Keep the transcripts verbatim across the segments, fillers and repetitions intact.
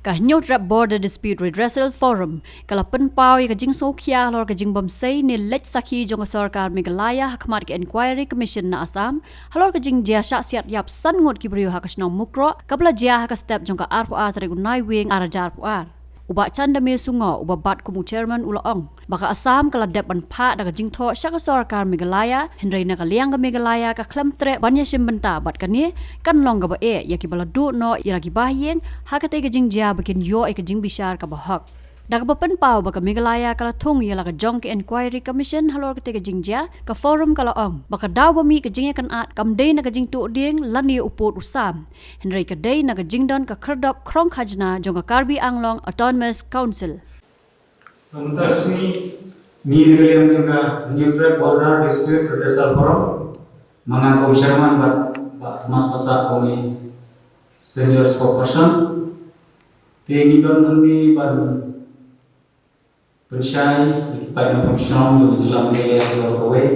Ka Hynñiewtrep Border Dispute Redressal Forum ka la pynpaw ïa ka jingsngewkhia halor ka jingbymsei ne leit sakhi jong ka sorkar Meghalaya ha khmat ka Inquiry Commission na Assam halor ka jingjia shah siat ïap san ngut ki briew ha ka shnong Mukroh, kaba la jia ha ka step jong ka arphew ar tarik u Naiwieng arhajar arphew ar. U Bah Chandamir Sungoh, uba bat kum u chairman, u la ong ba ka Assam ka la dep ban phah da ka jingthoh sha ka sorkar Meghalaya, hynrei na ka liang ka Meghalaya ka khlem treh ban ïashim bynta bad kane kan long kaba eh ïa kiba la duh noh ïa la ki bahaïing ha katei ka jingjia ba kin ïoh ïa ka jingbishar kaba hok. Da kaba pynpaw ba ka Meghalaya ka la thung ïa la ka jong ka Inquiry Commission halor katei ka jingjia, ka Forum ka la ong ba ka daw ba mih ka jingïakynad kam dei na ka jingtuh dieng lane u pud u sam, hynrei ka dei na ka jingdon ka khyrdop khrong khajna jong ka Karbi Anglong Autonomous Council. Mynta ka sngi ngi na ka liang jong ka Hynñiewtrep Border Dispute Redressal Forum, ma nga kum chairman bad Bah Thomas Passah kum i senior spokesperson, te ngi don hangne ban pynshai ïa ki paidbah nongshong jong ka jylla Meghalaya baroh kawei,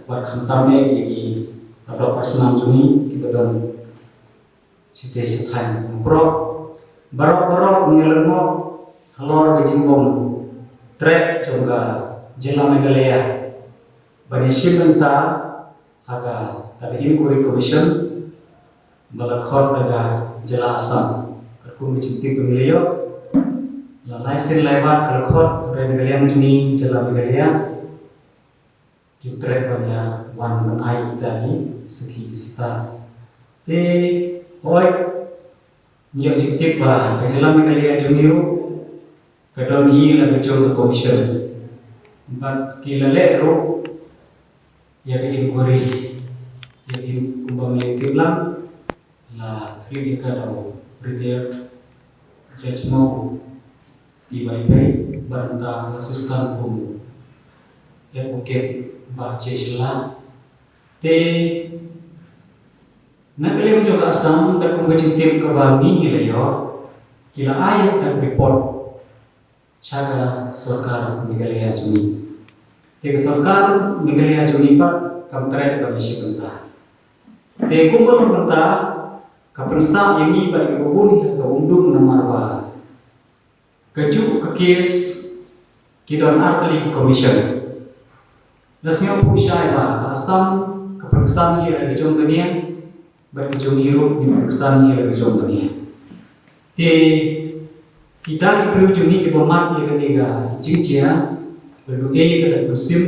bad khamtam eh ïa ki paidbah parsnam jong ngi kiba don shatei shathaiñ Mukroh. Baroh baroh ngi lyngngoh halor ka jingbym treh jong ka jylla Meghalaya ban ïashim bynta ha ka, ha ka Inquiry Commission ba la khot da ka jylla Assam. Katkum ka jingtip ba ngi la ïoh, la lai sien lai wat ka la khot, hynrei na ka liang jong ngi jylla Meghalaya kim treh ban ïa wan ban ai kita ki sakhi ki stad. Te hooid, ngi ïoh jingtip ba ka jylla Meghalaya jong ngi ruh ka don hi la ka jong ka commission, bad ki la leh ruh ïa ka inquiry, ïa ka in-, kumba ngi la tip lang, la khlieh ïa ka da u retired Judge Mo, T Y P, bad mynta u assistant kum advocate Bah J Shylla. Te na ka liang jong ka Assam, katkum ka jingtip kaba ngi ngi la ïoh, ki la ai ïa ka report sha ka sorkar Meghalaya jong ngi. Te ka sorkar Meghalaya jong ngi pat kam treh ban ïashim bynta. Te kumba long mynta ka pynsah ïa ngi bad ïa kiba bun ïa ka umdum namar ba kajuh ka case ki don ar tylli ki commission. La sngewthuh shai ba ka Assam ka pynksan ïa la ka jong ka nia, bad ka jong ngi ruh ngi pynksan ïa la ka jong ka nia. Te kita ki briew jong ngi kiba mad ïa kane ka jingjia, ba duh ei kata ka mynsiem,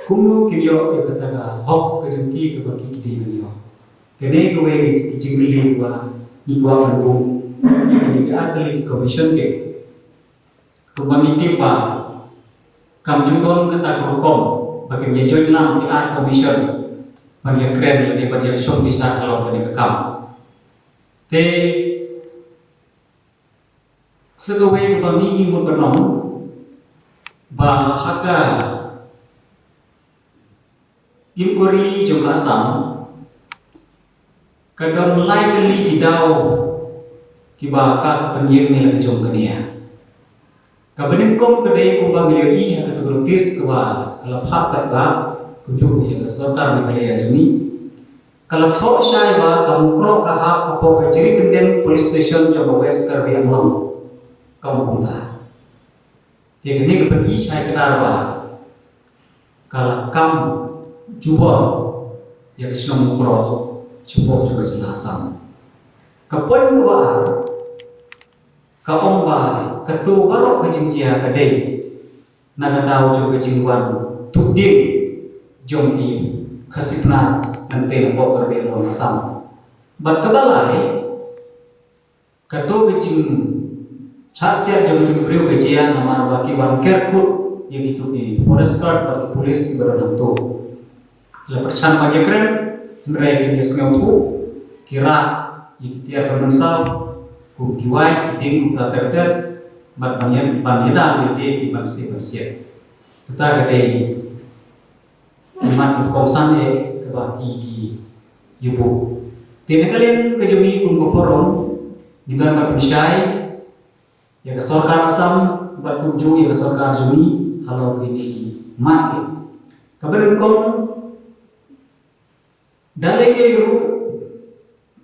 kumno kin ïoh ïa kata ka hok ka jong ki kaba ki ki dei ban ïoh. Kane kawei ka jingkylli kaba ngi kwah ban buh ïa kine ki ar tylli ki commission te. Kumba ngi tip ba kam ju don kata ka rukom ba kin ïa join lang ki ar commission ban ïa kren lane ban ïa shong bishar halor kane ka kam. Te sa kawei kaba ngi ngi mut ban ong ba ha ka inquiry jong ka Assam ka don lai tylli ki daw kiba ka ka pynïeng ne la ka jong ka nia. Kaba nyngkong ka dei kumba ngi la ïohi ha kata ka notice kaba ka la phah pat ba kumjuh ïa ka sorkar Meghalaya jong ngi. Ka la thoh shai ba ka Mukroh ka hap hapoh ka Jrikyndeng Police Station jong ka West Karbi Anglong. Kam kumta. Te kane ka pyni shai kdar ba ka la kam jubor ïa ka shnong Mukroh shapoh jong ka jylla Assam. Ka point kaba ar, ka ong ba kato baroh ka jingjia ka dei na ka daw jong ka jingwan tuh dieng jong ki Khasi Pnar na ka tei na pok Karbi Anglong Assam. Bad kaba lai, kato ka jingshah siat jong kito ki briew ka jia namar ba ki wan ker kut ïa kito ki forest guard bad ki police kiba don hangto. La pyrshang ban ïakren, hynrei kim ïa sngewthuh, ki rah ïa ki tiar ban mynsaw kum ki wai, ki dieng kumta ter ter, bad ban ïa, ban ïada lade ki ban siew ban siat. Kata ka dei ki mat ki kongsan eh kaba ki ki ïa buh. Te na ka liang ka jong ngi kum ka forum, ngi don ban pynshai ïa ka sorkar Assam bad kumjuh ïa ka sorkar jong ngi halor kine ki mat eh. Kaba nyngkong, da lei lei ruh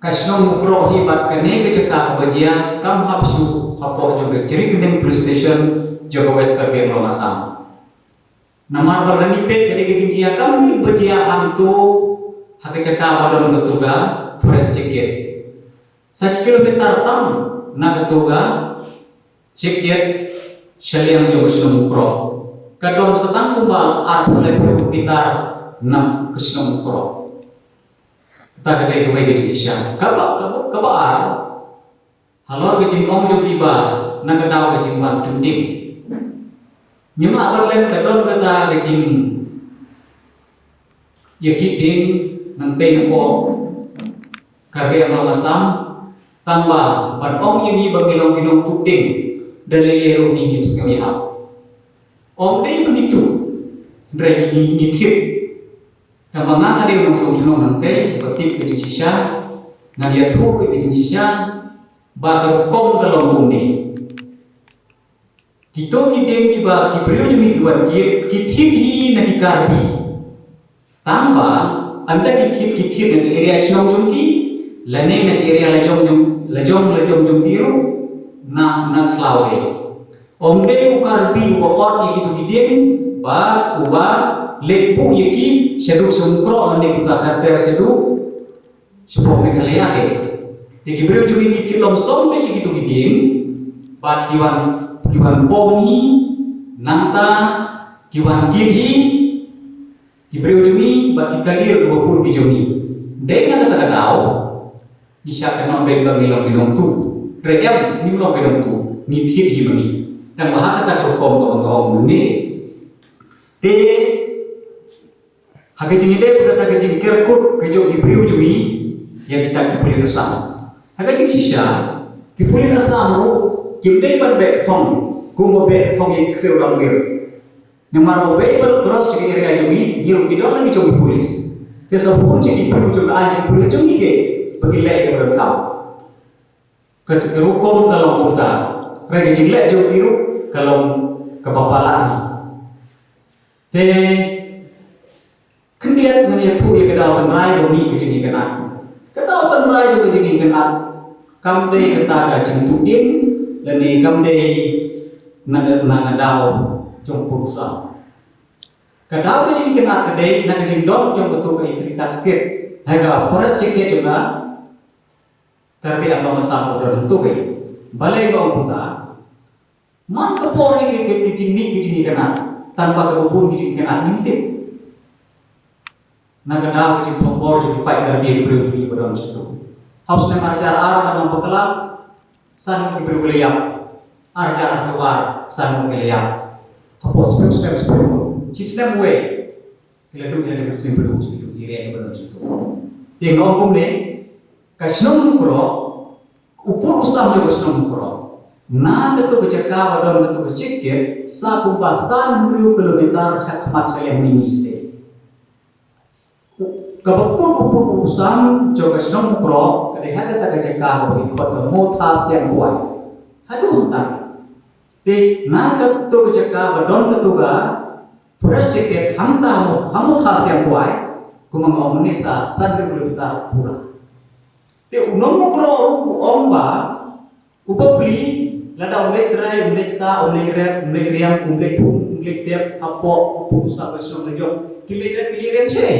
Ka shnong Mukroh hi bad kane ka jaka kaba jia kam hap shuh hapoh jong ka Jri Kynding Police Station jong ka West Karbi Anglong Assam. Namar ba lada ngi peit kane ka jingjia kam dei ba jia hangto ha ka jaka ba don kato ka forest check gate. Sa shi kilometer tam na kato ka check gate sha liang jong ka shnong Mukroh. Ka don sa tang kumba arphew laiphew meter na ka shnong Mukroh. Kata ka dei kawei ka jingshisha. Kaba, kaba, kaba ar. Halor ka jingong jong ki ba na ka daw ka jingwan tuh dieng. Ngim lah ban len ka don kata ka jingïakit dieng nangtei napoh Karbi Anglong Assam, tang ba ban ong ïa ngi ba ngi long ki nongtuh dieng da lei lei ruh ngi ngim sngew ïahap. Ym dei ba ngi tuh, hynrei ngi, ngi, ngi thied. Tang ba nga nga dei u nongshong shnong nangtei, ba tip ka jingshisha, ngan ïathuh ïa ka jingshisha, ba ka rukom ka long kumne. Kito ki dieng kiba ki briew jong ngi ki wan kit, ki thied hi na ki Karbi. Tang ba ynda ki thied, ki thied na ki area shnong jong ki, lane na ki area lajong jong, lajong, lajong jong ki ruh, na, na khlaw dei. Ym dei u Karbi uba ot ïa kito ki dieng, bad uba leit buh ïa ki shaduh sha Mukroh lane kumta ter ter shaduh shapoh Meghalaya te. Te ki briew jong ngi ki thied lumsong beit ïa kito ki dieng, bad ki wan, ki wan pom hi, nangta ki wan kit hi, ki briew jong ngi, bad ki kali ruh kiba bun ki jong ngi. Dei na kata ka daw, ngi shah kynnoh beit ba ngi long ki nongtuh. Hynrei em, ngim long ki nongtuh, ngi thied hi ma ngi. Tang ba ha kata ka rukom kaba nga ong mynne. Te ha ka jingïadei bad kata ka jingker kut ka jong ki briew jong ngi ïa kita ki pulit Assam. Ha ka jingshisha, ki pulit Assam ruh kim dei ban beh kthong kumba beh kthong ïa ki ksiew dangwir. Namar ba wei ba la cross sha ka area jong ngi, ngi ruh ngi don la ki jong ki pulit. Te sa bun sha ki briew jong ka aiñ jong ki pulit jong ngi ki ba ki leh kaba donkam. Ka sa ka rukom ka long kumta. Hynrei ka jingleh jong ki ruh ka long kaba palat hi. Te khyndiat ngan ïathuh ïa ka daw tynrai ba mih ka jingïakynad. Ka daw tynrai jong ka jingïakynad kam dei kata ka jingtuh dieng lane kam dei na, na, na daw jong pyrsa. Ka daw ka jingïakynad ka dei na ka jingdon jong kato ka Entry Tax Gate, ha ka forest check gate jong ka Karbi Anglong Assam ka dei hangto. Balei nga ong kumta? Man ka por hi ka, ka, ka jingmih ka jingïakynad, tang ba kaba bun ka jingïakynad ngim tip. Na ka daw ka jingthombor jong ki paid Karbi, ki briew jong ngi ba don shato. Ha u snem ar hajar ar nga nang bakla, san ngut ki briew ki la ïap. Ar hajar arphew ar, san ngut ki la ïap. Hapoh snem, snem, snem, shi snem wei. Ki la duh ïa ka mynsiem pynduh sha kito ki area kiba don sha kito. Te nga ong kumne, ka shnong Mukroh, u pud u sam jong ka shnong Mukroh, na kato ka jaka ba don kato ka check gate, sa kumba san hynriew kilometer sha khmat sha liang ngi ngi shatei. Kaba kut u pud u sam jong ka shnong Mukroh, ka dei ha kata ka jaka kaba ki khot ka Motha Siang Khwai. Haduh hangta. Te na kato ka jaka ba don kato ka forest check gate hangta mo, ha Motha Siang Khwai, kumba nga ong mynne sa san kilometer pura. Te u nong Mukroh ruh u ong ba u bapli lada um leit trai, um leit ktah, um leit rep, um leit riang, um leit thung, um leit tep hapoh u pud u sam ka shnong la jong. Ki leit rep, ki leit riang shaei?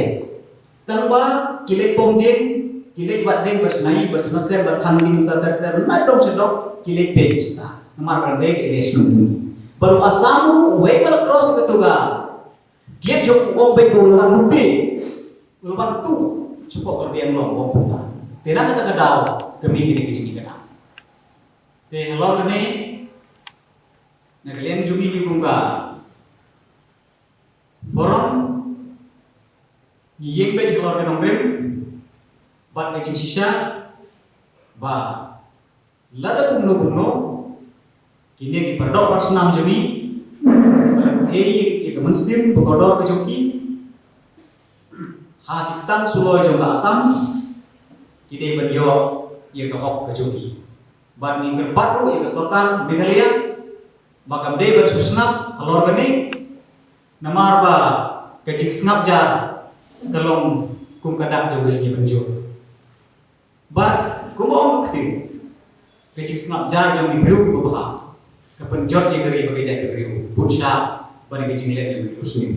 Tang ba ki leit pom dieng, ki leit bat dieng, bat shnai, bat shnasem, bat than dieng, ta ter ter, na dong sha dong ki leit peit shata. Namar ba dei ka area shnong jong ngi. Bad u Assam ruh uwei ba la cross kato ka gate jong u, ong beit ba u la wan lute, u la wan tuh shapoh Karbi Anglong, u ong kumta. Te na kata ka daw ka mih kane ka jingïakynad. Te halor kane, na ka liang jong ngi kum ka forum, ngi ïeng beit halor ka nongrim bad ka jingshisha ba lada kumno kumno kine ki pardoh parsnam jong ngi, ba la pynheh ïa ka mynsiem ba kordor ka jong ki ha ki ktang suloi jong ka Assam, ki dei ban ïoh ïa ka hok ka jong ki. Bad ngi kyrpad ruh ïa ka sorkar Meghalaya ba kam dei ban shu sngap halor kane, namar ba ka jingsngap jar ka long kum ka dak jong ka jingïapynjur. Bad kumba ong ka ktien, ka jingsngap jar jong ki briew kiba bha ka pynjot ïa ka ri bad ka jaitbynriew bun shah bad ïa ka jingleh jong ki riewsniew.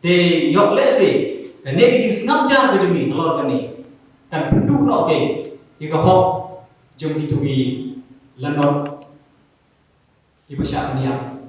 Te ïoh lehse kane ka jingsngap jar ka jong ngi halor kane kan pynduh noh ïa ka hok jong kito ki lanot kiba shah pynïap